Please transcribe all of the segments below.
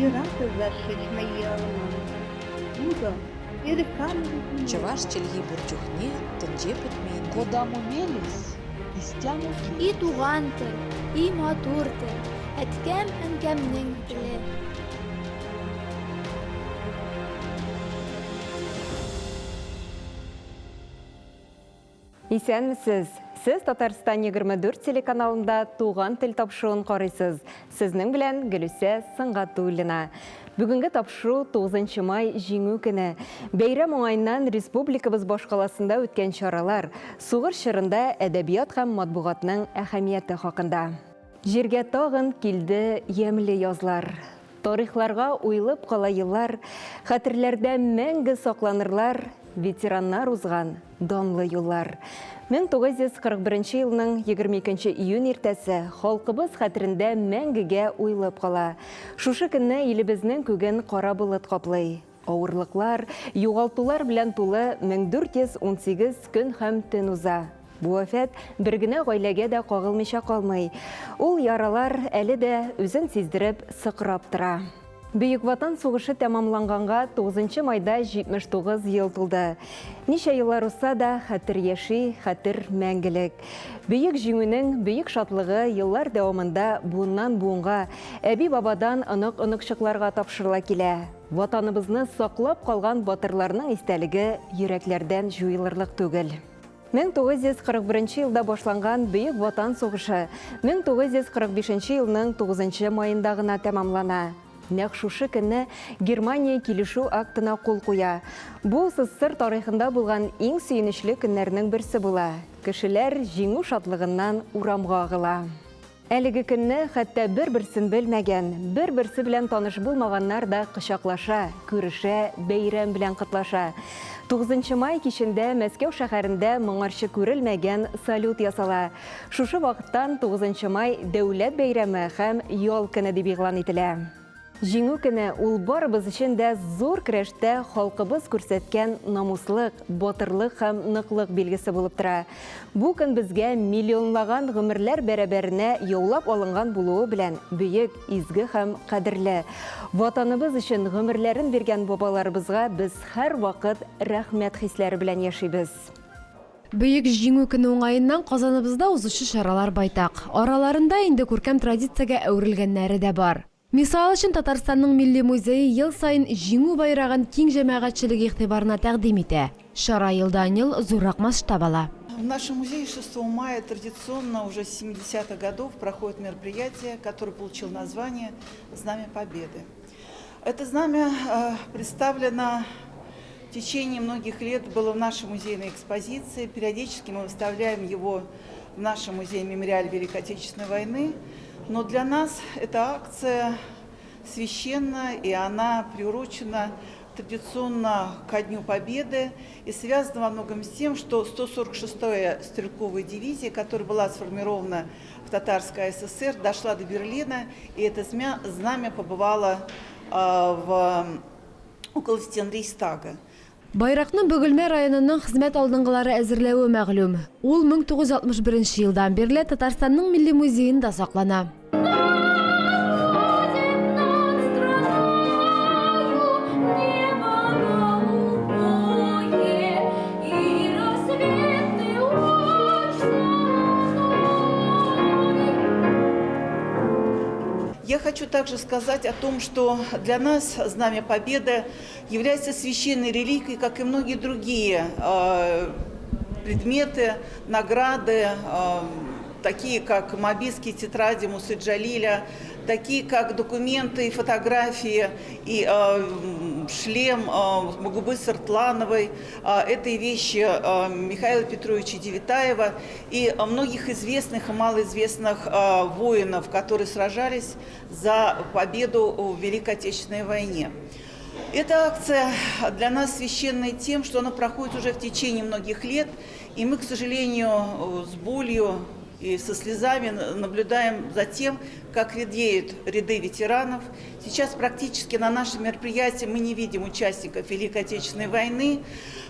Ерак эзләшшӗ ялӑмӑн. Чӑваш чӗлхи пур чухне тӗнче пӗтмен. Кодамо мелесь, истямо И туган тел, и матур тел, әткәм-әнкәмнең теле. Исәнмесез! Сез Татарстан 24 телеканалында Туган тел тапшыруын карыйсыз. Сезнең белән Гөлүсә Сөнгатуллина. Бүгенге тапшыру 9 май Җиңү көне. Бәйрәм уңаеннан республикабыз башкаласында үткән чаралар, сугыш чорында әдәбият һәм матбугатның әһәмияте хакында. Җиргә тагын килде ямьле язлар. Тарихларга уелып кала еллар, Хәтерләрдә мәңге сакланырлар Ветераннар узган данлы юллар. 1941 елның 22 июнь иртәсе халкыбыз хәтерендә мәңгегә уелып кала. Шушы көнне илебезнең күген кара болыт каплый. Авырлыклар, югалтулар белән тулы 1418 көн һәм төн уза. Бу афәт бер генә гаиләгә дә кагылмыйча калмый. Ул яралар әле дә үзен сиздереп сыкрап тора. Бөек Ватан сугышы тәмамланганга 9 майда 79 ел тулды. Ничә еллар узса да, хәтер яши, хәтер мәңгелек. Бөек Җиңүнең бөек шатлыгы еллар дәвамында буыннан-буынга, әби-бабадан онык-оныкчыкларга тапшырыла килә. Ватаныбызны саклап калган батырларның истәлеге йөрәкләрдән җуелырлык түгел. 1941 елда башланган Бөек Ватан сугышы 1945 елның 9 маенда гына тәмамлана. Нәкъ шушы көнне Германия килешү актына кул куя. Бу СССР тарихында булган иң сөенечле көннәрнең берсе була. Кешеләр җиңү шатлыгыннан урамга агыла. Әлеге көнне хәтта бер-берсен белмәгән, бер-берсе белән таныш булмаганнар да кочаклаша, күрешә, бәйрәм белән котлаша. 9 май кичендә Мәскәү шәһәрендә моңарчы күрелмәгән салют ясала. Шушы вакыттан 9 май дәүләт бәйрәме һәм ял көне дип игълан ителә. Җиңү көне ул барыбыз өчен дә зур көрәштә халкыбыз күрсәткән намуслык, батырлык һәм ныклык билгесе булып тора. Бу көн безгә миллионлаган гомерләр бәрабәренә яулап алынган булуы белән бөек, изге һәм кадерле. Ватаныбыз өчен гомерләрен биргән бабаларыбызга без һәрвакыт рәхмәт хисләре белән яшибез. Бөек Җиңү көне уңаеннан Казаныбызда узучы чаралар байтак. Араларында инде күркәм традициягә әверелгәннәре дә бар. Мисал өчен, Татарстанның Милли музее ел саен Җиңү байрагын киң җәмәгатьчелек игътибарына тәкъдим итә. Чара елдан-ел зуррак масштаб ала. В нашем музее 6 мая традиционно уже с 70-х годов проходит мероприятие, которое получило название «Знамя Победы». Это знамя представлено в течение многих лет, было в нашей музейной экспозиции. Периодически мы выставляем его в нашем музее-мемориале Великой Отечественной войны. Но для нас эта акция священна, и она приурочена традиционно ко Дню Победы и связана во многом с тем, что 146-я стрелковая дивизия, которая была сформирована в Татарской ССР, дошла до Берлина, и это знамя побывало около стен Рейхстага. Байракны Бөгелмә районының хезмәт алдынгылары әзерләве мәгълүм. Ул 1961 елдан бирле Татарстанның Милли музеенда саклана. Я хочу также сказать о том, что для нас Знамя Победы является священной реликвией, как и многие другие предметы, награды, такие как Моабитские тетради Мусы Джалиля, такие как документы и фотографии, и шлем Магубы Сыртлановой, это и вещи Михаила Петровича Девятаева и многих известных и малоизвестных воинов, которые сражались за победу в Великой Отечественной войне. Эта акция для нас священная тем, что она проходит уже в течение многих лет, и мы, к сожалению, с болью и со слезами наблюдаем за тем, как редеют ряды ветеранов. Сейчас практически на нашем мероприятии мы не видим участников Великой Отечественной войны.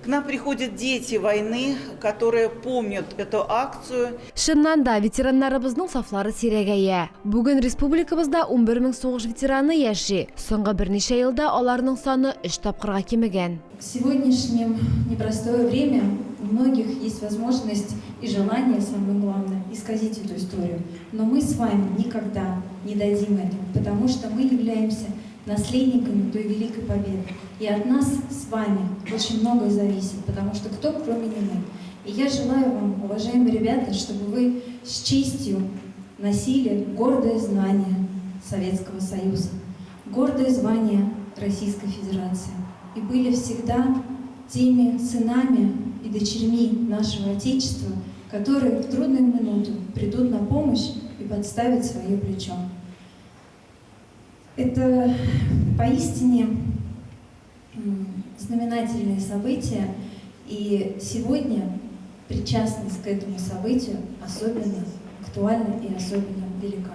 К нам приходят дети войны, которые помнят эту акцию. Чыннан да, ветераннарыбызның сафлары сирәгәя. Бүген республикабызда 11 мең сугыш ветераны яши. Соңгы берничә елда аларның саны 3 тапкырга кимегән. В сегодняшнем непростое время у многих есть возможность и желание, самое главное, исказить эту историю. Но мы с вами никогда не дадим этого, потому что мы являемся наследниками той великой победы. И от нас с вами очень многое зависит, потому что кто, кроме не мы. И я желаю вам, уважаемые ребята, чтобы вы с честью носили гордое звание Советского Союза, гордое звание Российской Федерации и были всегда теми сынами и дочерьми нашего Отечества, которые в трудную минуту придут на помощь и подставят свое плечо. Это поистине знаменательные события, и сегодня причастность к этому событию особенно актуальна и особенно велика.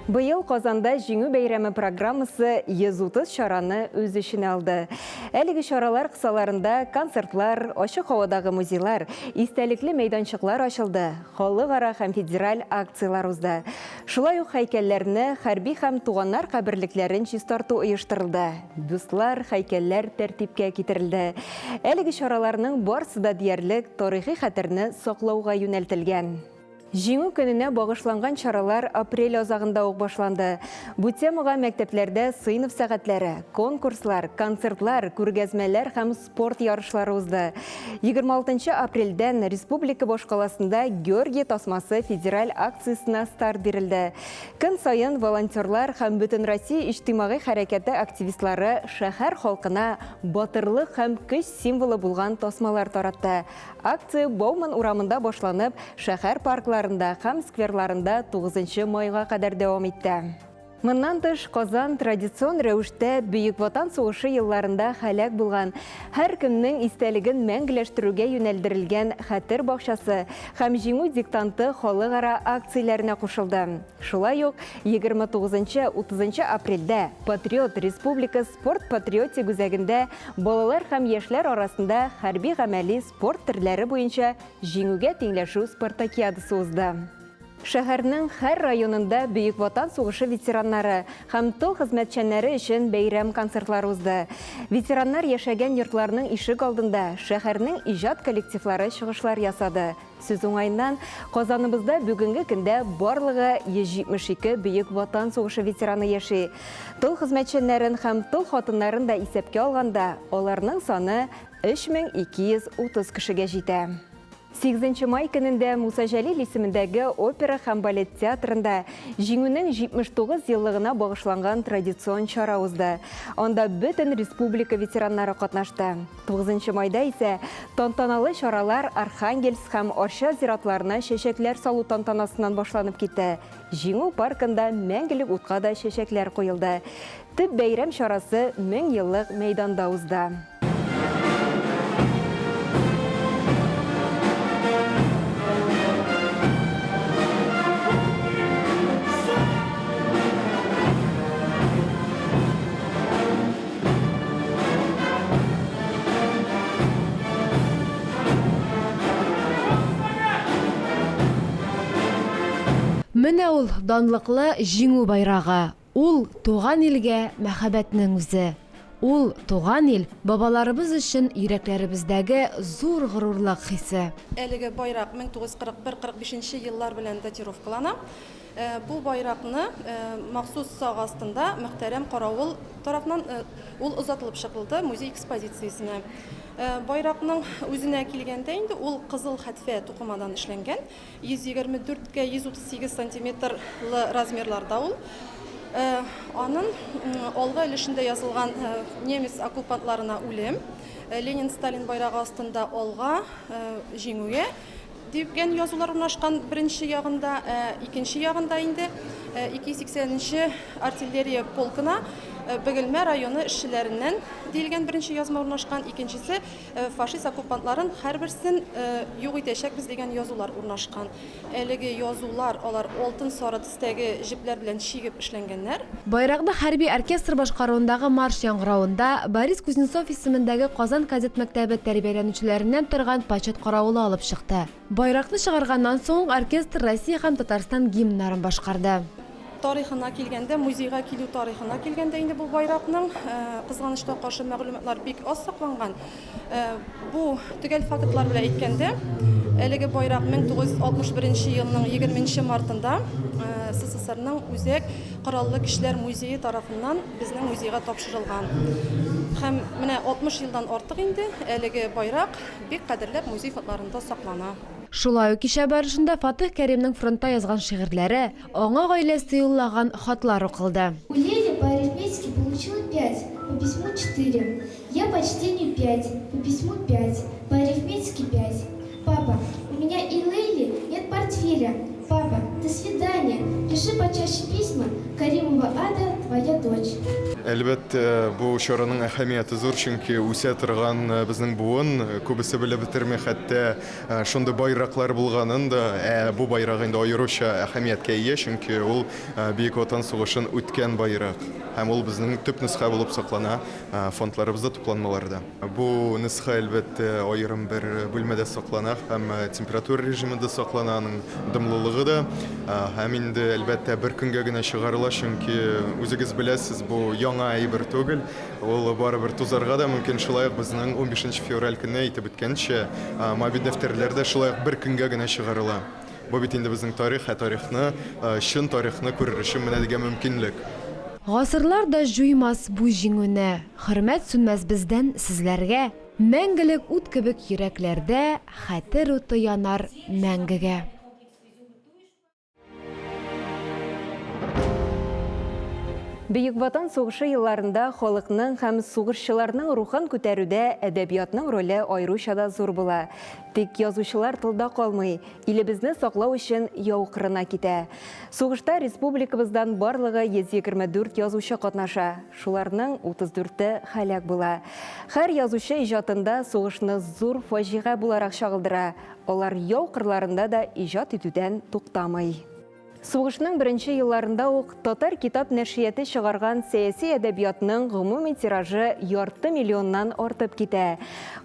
Быел Казанда Җиңү бәйрәме программасы 130 чараны үз эченә алды. Әлеге чаралар кысаларында концертлар, ачык һавадагы музейлар, истәлекле мәйданчыклар ачылды, халыкара һәм федераль акциялар узды. Шулай ук һәйкәлләрне, хәрби һәм туганнар каберлекләрен чистарту оештырылды. Бюстлар, һәйкәлләр тәртипкә китерелде. Әлеге чараларның барысы да диярлек тарихи хәтерне саклауга юнәлтелгән. Җиңү көненә багышланган чаралар апрель азагында ук башланды. Бу темага мәктәпләрдә сыйныф сәгатьләре, конкурслар, концертлар, күргәзмәләр һәм спорт ярышлары узды. 26 апрельдән республика башкаласында Георгий тасмасы федераль акциясенә старт бирелде. Көн саен волонтерлар һәм Бөтенроссия иҗтимагый хәрәкәте активистлары шәһәр халкына батырлык һәм көч символы булган тасмалар таратты. Акция Бауман урамында башланып, шәһәр паркларында һәм скверларында 9 майга кадәр дәвам итте. Моннан тыш, Казан традицион рәвештә Бөек Ватан сугышы елларында һәлак булган һәркемнең истәлеген мәңгеләштерүгә юнәлдерелгән Хәтер бакчасы һәм Җиңү диктанты халыкара акцияләренә кушылды. Шулай ук 29-30 апрельдә Патриот республика спорт патриотик үзәгендә балалар һәм яшьләр арасында хәрби гамәли спорт төрләре буенча Җиңүгә тиңләшү спартакиадасы узды. Шәһәрнең һәр районында Бөек Ватан сугышы ветераннары һәм тыл хезмәтчәннәре өчен бәйрәм концертлары узды. Ветераннар яшәгән йортларның ишек алдында шәһәрнең иҗат коллективлары чыгышлар ясады. Сүз уңаеннан, Казаныбызда бүгенге көндә барлыгы 172 Бөек Ватан сугышы ветераны яши. Тыл хезмәтчәннәрен һәм тыл хатыннарын да исәпкә алганда, аларның саны 3230 кешегә җитә. 8 май көнендә Муса Җәлил исемендәге опера һәм балет театрында Җиңүнең 79 еллыгына багышланган традицион чара узды. Анда бөтен республика ветераннары катнашты. 9 майда исә тантаналы чаралар Архангельск һәм Арча зиратларына чәчәкләр салу тантанасыннан башланып китте. Җиңү паркында мәңгелек утка да чәчәкләр куелды. Төп бәйрәм чарасы 1000 еллык мәйданда узды. Менә ул данлыклы Җиңү байрагы. Ул туган илгә мәхәббәтнең үзе. Ул туган ил бабаларыбыз өчен йөрәкләребездәге зур горурлык хисе. Әлеге байрак 1941-45 еллар белән датировкалана. Бу байракны махсус сак астында мөхтәрәм каравыл тарафыннан ул озатылып чыгылды музей экспозициясенә. Байракның үзенә килгәндә инде ул кызыл хәтфә тукымадан эшләнгән, 124 кә 138 сантиметрлы размерларда ул. Анын алгы өлешендә язылган немец оккупантларына үлем, Ленин Сталин байрагы астында алга, җиңүгә дигән язулар урнашкан беренче ягында, ә икенче ягында инде 280 нче артиллерия полкына Бөгелмә районы эшчеләреннән диелгән беренче язма урнашкан, икенчесе фашист оккупантларын һәрберсен юк итәчәкбез дигән язулар урнашкан. Әлеге язулар алар алтын сары төстәге җепләр белән чигеп эшләнгәннәр. Байракны хәрби оркестр башкаруындагы марш яңгыравында Борис Кузнецов исемендәге Казан кадет мәктәбе тәрбияләнүчеләреннән торган почет каравылы алып чыкты. Байракны чыгарганнан соң ук оркестр Россия һәм Татарстан гимннарын башкарды. Тарихына килгәндә, музейга килү тарихына килгәндә инде бу байракның, кызганычка каршы, мәгълүматлар бик аз сакланган. Бу төгәл фактлар белән әйткәндә, әлеге байрак 1961 елның 20 нче мартында СССРның Үзәк Кораллы Көчләр музее тарафыннан безнең музейга тапшырылган. Һәм менә 60 елдан артык инде әлеге байрак бик кадерләп музей фондларында саклана. Шулай ук кичә барышында Фатыйх Кәримнең фронтта язган шигырьләре, аңа гаиләсе юллаган хатлар укылды. У Лели по арифметике получила пять, по письму четыре. Я по чтению пять, по письму пять, по арифметике пять. Папа, у меня и Лейли нет портфеля. Папа, до свидания. Пиши почаще письма. Каримова Ада, твоя дочь. Әлбәттә, бу чараның әһәмияте зур, чөнки үсә торган безнең буын, күбесе белеп бетерми хәтта шундый байраклар булганын да, ә бу байрак инде аеруча әһәмияткә ия, чөнки ул Бөек Ватан сугышын үткән байрак һәм ул безнең төп нөсхә булып саклана фондларыбызда, тупланмаларда. Бу нөсхә, әлбәттә, аерым бер бүлмәдә саклана һәм температура режимында саклана, аның дымлылыгы да. Һәм инде, әлбәттә, бер көнгә генә чыгарыла, чөнки үзегез беләсез, бу яңа әйбер түгел, ул барыбер тузарга да мөмкин. Шулай ук безнең унбишенче февраль көнне әйтеп үткәнчә, Моабит дәфтәрләре дә шулай ук бер көнгә генә чыгарыла. Бу бит инде безнең тарих, ә тарихны, чын тарихны күрер өчен менә дигән мөмкинлек. Гасырлар да җуймас бу җиңүне, Хөрмәт сүнмәс бездән сезләргә. Мәңгелек ут кебек йөрәкләрдә Хәтер уты янар мәңгегә. Бөек Ватан сугышы елларында халыкның һәм сугышчыларның рухын күтәрүдә әдәбиятның роле аеруча да зур була. Тик язучылар тылда калмый, илебезне саклау өчен яу кырына китә. Сугышта республикабыздан барлыгы 124 язучы катнаша, шуларның 34-е һәлак була. Һәр язучы иҗатында сугышны зур фаҗига буларак чагылдыра, алар яу кырларында да иҗат итүдән туктамый. Сугышның беренче елларында ук татар китап нәшрияты чыгарган сәяси әдәбиятның гомуми тиражы ярты миллионнан артып китә.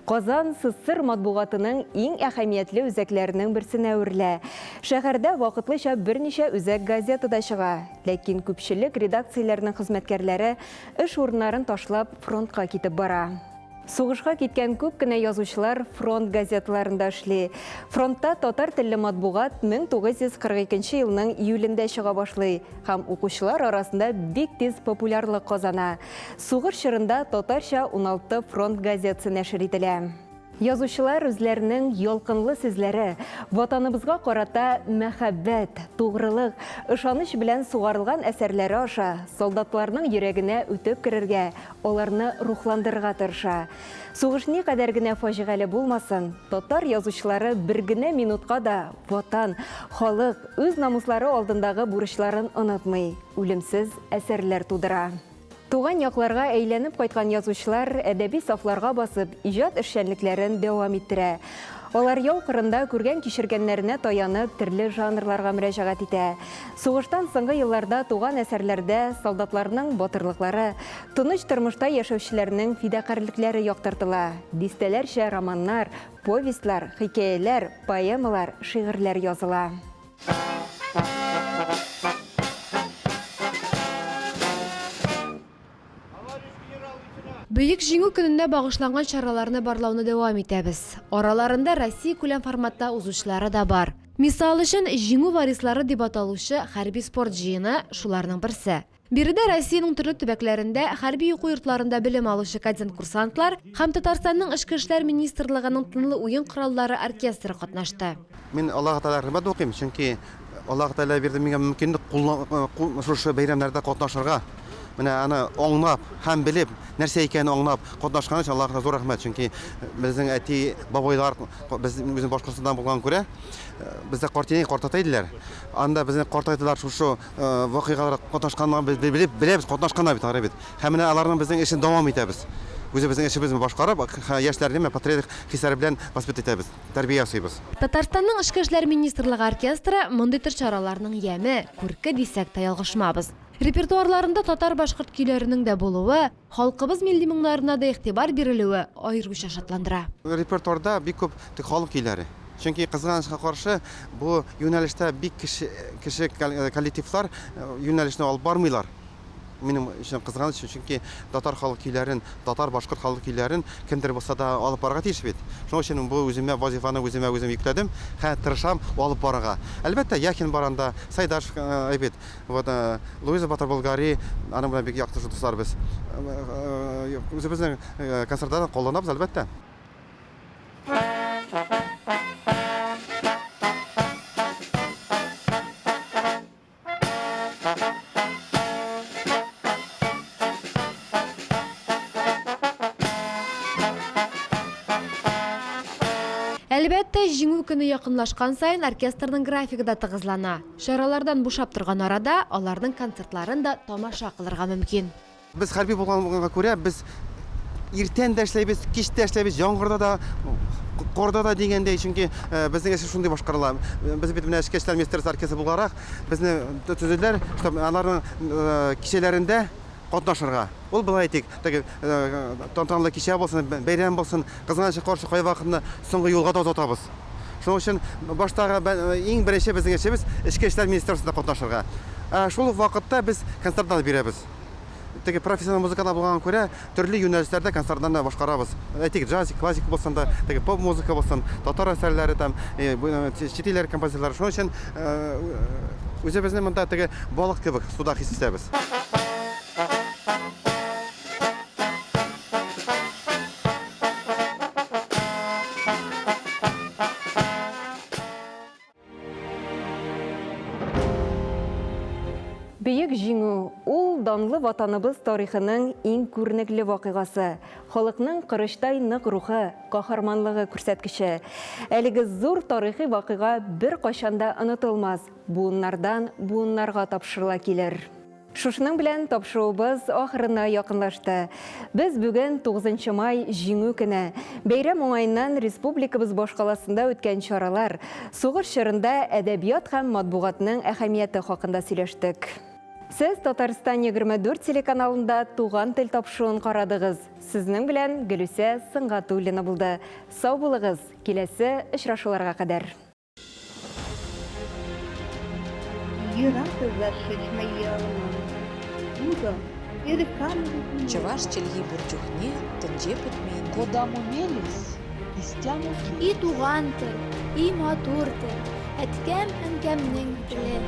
Казан СССР матбугатының иң әһәмиятле үзәкләренең берсенә әверелә. Шәһәрдә вакытлыча берничә үзәк газета да чыга. Ләкин күпчелек редакцияләрнең хезмәткәрләре эш урыннарын ташлап фронтка китеп бара. Сугышка киткән күп кенә язучылар фронт газеталарында эшли. Фронтта татар телле матбугат 1942 елның июлендә чыга башлый һәм укучылар арасында бик тиз популярлык казана. Сугыш чорында татарча 16 фронт газетасы нәшер ителә. Язучылар үзләренең ялкынлы сүзләре, Ватаныбызга карата мәхәббәт, тугрылык, ышаныч белән сугарылган әсәрләре аша солдатларның йөрәгенә үтеп керергә, аларны рухландырырга тырыша. Сугыш никадәр генә фаҗигале булмасын, татар язучылары бер генә минутка да Ватан, халык, үз намуслары алдындагы бурычларын онытмый, үлемсез әсәрләр тудыра. Туган якларга әйләнеп кайткан язучылар әдәби сафларга басып, иҗат эшчәнлекләрен дәвам иттерә. Алар яу кырында күргән-кичергәннәренә таянып, төрле жанрларга мөрәҗәгать итә. Сугыштан соңгы елларда туган әсәрләрдә солдатларның батырлыклары, тыныч тормышта яшәүчеләрнең фидакарьлекләре яктыртыла. Дистәләрчә романнар, повестьлар, хикәяләр, поэмалар, шигырьләр языла. Бөек Җиңү көненә багышланган чараларны барлауны дәвам итәбез. Араларында Россия күләм форматта узучылары да бар. Мисал өчен, Җиңү варислары дип аталучы хәрби-спорт җыены, шуларның берсе. Биредә Россиянең төрле төбәкләрендә хәрби уку йортларында белем алучы кадет-курсантлар һәм Татарстанның Эчке эшләр министрлыгының тынлы уен кораллары оркестры катнашты. Мин Аллаһы Тәгаләгә рәхмәт укыйм, чөнки Аллаһы Тәгалә бирде миңа мөмкинлек шушы бәйрәмнәрдә катнашырга. Менә аны аңлап һәм белеп, нәрсә икәнен аңлап катнашкан өчен Аллаһка зур рәхмәт. Чөнки безнең әти, бабайлар, без үзем Башкортстаннан булган күрә, бездә картәни, картатай диләр. Анда безнең картайталар шушы вакыйгаларда катнашканлыгын без белеп, беләбез, катнашканнар бит алар бит. Һәм менә аларның безнең эшен дәвам итәбез. Үзебезнең эшебезне башкарып, яшьләрне менә патриотик хисләре белән воспитать итәбез, тәрбия ясыйбыз. Татарстанның Эчке эшләр министрлыгы оркестры мондый төр чараларның яме, күрке дисәк тә ялгышмабыз. Репертуарларында татар-башкорт көйләренең дә булуы, халкыбыз милли моңнарына да игътибар бирелүе аеруча шатландыра. Репертуарда бик күп халык көйләре. Чөнки, кызганычка каршы, бу юнәлештә бик кеше, кеше коллективлар юнәлешне алып бармыйлар. Минем өчен кызганыч, чөнки татар халык көйләрен, татар, башкорт халык көйләрен кемдер булса да алып барырга тиеш бит. Шуның өчен бу үземә вазифаны үземә үзем йөкләдем һәм тырышам алып барырга. Әлбәттә, Яхин бар анда, Сайдашев әйбәт. Вот, Луиза Батыр-Болгари, аның белән бик якты дуслар без. Үзебезнең концертларда кулланабыз, әлбәттә. Әлбәттә, Җиңү көне якынлашкан саен оркестрның графигы да тыгызлана. Чаралардан бушап торган арада аларның концертларын да тамаша кылырга мөмкин. Без хәрби булганга күрә, без иртән дә эшләйбез, кич тә эшләйбез, яңгырда да, карда да дигәндәй, чөнки безнең эш шундый башкарыла. Без бит менә Эчке эшләр министрлыгы оркестры буларак, безне төзеделәр, чтобы аларның кичәләрендә катнашырга. Ул болай әйтик, теге тантаналы кичә булсын, бәйрәм булсын, кызганычка каршы кайвакытны соңгы юлга да озатабыз. Шуның өчен баштагы иң беренче безнең эшебез Эчке эшләр министерствосында катнашырга. Ә шул ук вакытта без концертлар да бирәбез. Теге профессиональ музыкада булганга күрә, төрле юнәлешләрдә концертларны башкарабыз. Әйтик, джаз, классика булсын да, теге поп-музыка булсын, татар әсәрләре там, чит илләр композиторлары. Шуның өчен үзебезне монда теге балык кебек суда хис итәбез. Бөек Җиңү, ул данлы Ватаныбыз тарихының иң күренекле вакыйгасы, халыкның корычтай нык рухы, каһарманлыгы күрсәткече. Әлеге зур тарихи вакыйга беркайчан да онытылмас, буыннардан буыннарга тапшырыла килер. Шушының белән тапшыруыбыз ахырына якынлашты. Без бүген 9 май Җиңү көне. Бәйрәм уңаеннан республикабыз башкаласында үткән чаралар, сугыш чорында әдәбият һәм матбугатның әһәмияте хакында сөйләштек. Сез Татарстан 24 телеканалында Туган тел тапшыруын карадыгыз. Сезнең белән Гөлүсә Сөнгатуллина булды. Сау булыгыз, киләсе очрашуларга кадәр. Чӑваш чӗлхи пур чухне тӗнче пӗтмен. Кодамо мелесь, истямо И туган тел, и матур тел, әткәм-әнкәмнең теле.